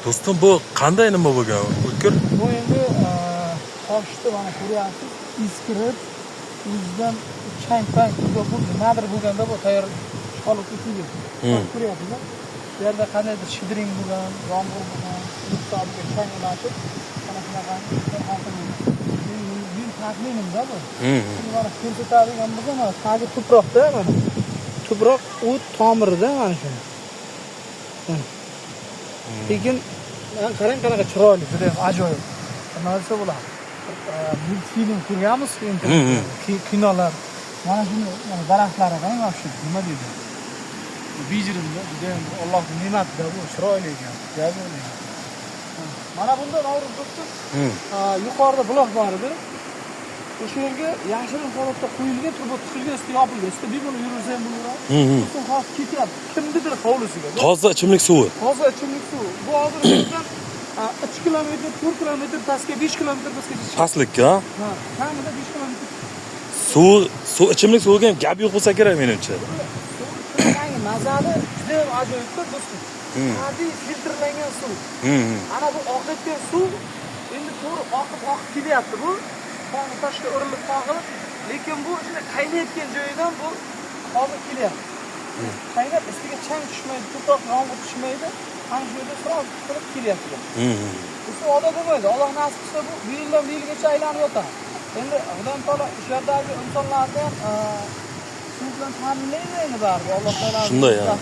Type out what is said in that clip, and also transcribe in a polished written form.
Do'stim, bu qanday nima bo'lgan? O'tkir. Bu endi toshni mana ko'ryapsiz, eskirib, o'zidan chang pang bu nimadir bo'lganda bu tayyor holatga kelgan. Ko'ryapsiz, bu yerda qandaydir shidring bo'lgan, yomg'ir bo'lgan, hisobiga chang ulashib, mana shunaqa hosil bo'lgan. Men taxminimda bu. Şimdi mana ko'rsatadigan bo'lsa, mana tagi tuproqda mana. Tuproq o't tomirida mana shuni. Mana. Lekin mana qarang, qanaqa chiroyli, juda ham ajoyib. Nima desa bo'ladi? Multfilm ko'rganmiz kinolar. Mana shuni, mana daraxtlari qarang, вообще nima deydi? Bejirimda juda ham Allohning ne'matida bu, chiroyli ekan, gap yo'q ekan. Mana bunda, Novruz do'stim, yuqorida buloq bor edi. O'sha yerga yashirin holatda qo'yilgan, turba tiqilgan, usti yopilgan. Ustida bemalol yuraversa ham bo'laveradi. Lekin hozir ketyapti. Kimnidir hovlisiga. Toza ichimlik suvi. Toza ichimlik suvi. Bu hozir bizdan 3 kilometr, 4 kilometr pastga, 5 kilometr pastgacha chiqadi. Pastlikka, ha? Ha, kamida 5 kilometr. Suv, ichimlik suviga ham gap yo'q bo'lsa kerak menimcha. Suvi mazali, juda ham ajoyibda, do'stim. Tabiiy filtrlangan suv. Ana bu oqayotgan suv endi to'g'ri oqib oqib kelyapti bu. Tog'ni toshga urilib tog'ilib, lekin bu shunday qaynayotgan joyidan bu hozir kelyapti. Qaynab, ustiga chang tushmaydi, tuproq, yomg'ir tushmaydi. Ana shu yerda сразу tiqilib kelyapti bu. Bu suv odat bo'lmaydi. Alloh nasib qilsa, bu yildan bu yilgacha aylanib yotadi. Endi Xudo taolo o'sha yerdagi insonlarni ham suv bilan ta'minlaydi endi baribir. Alloh taolo Shunday, ha.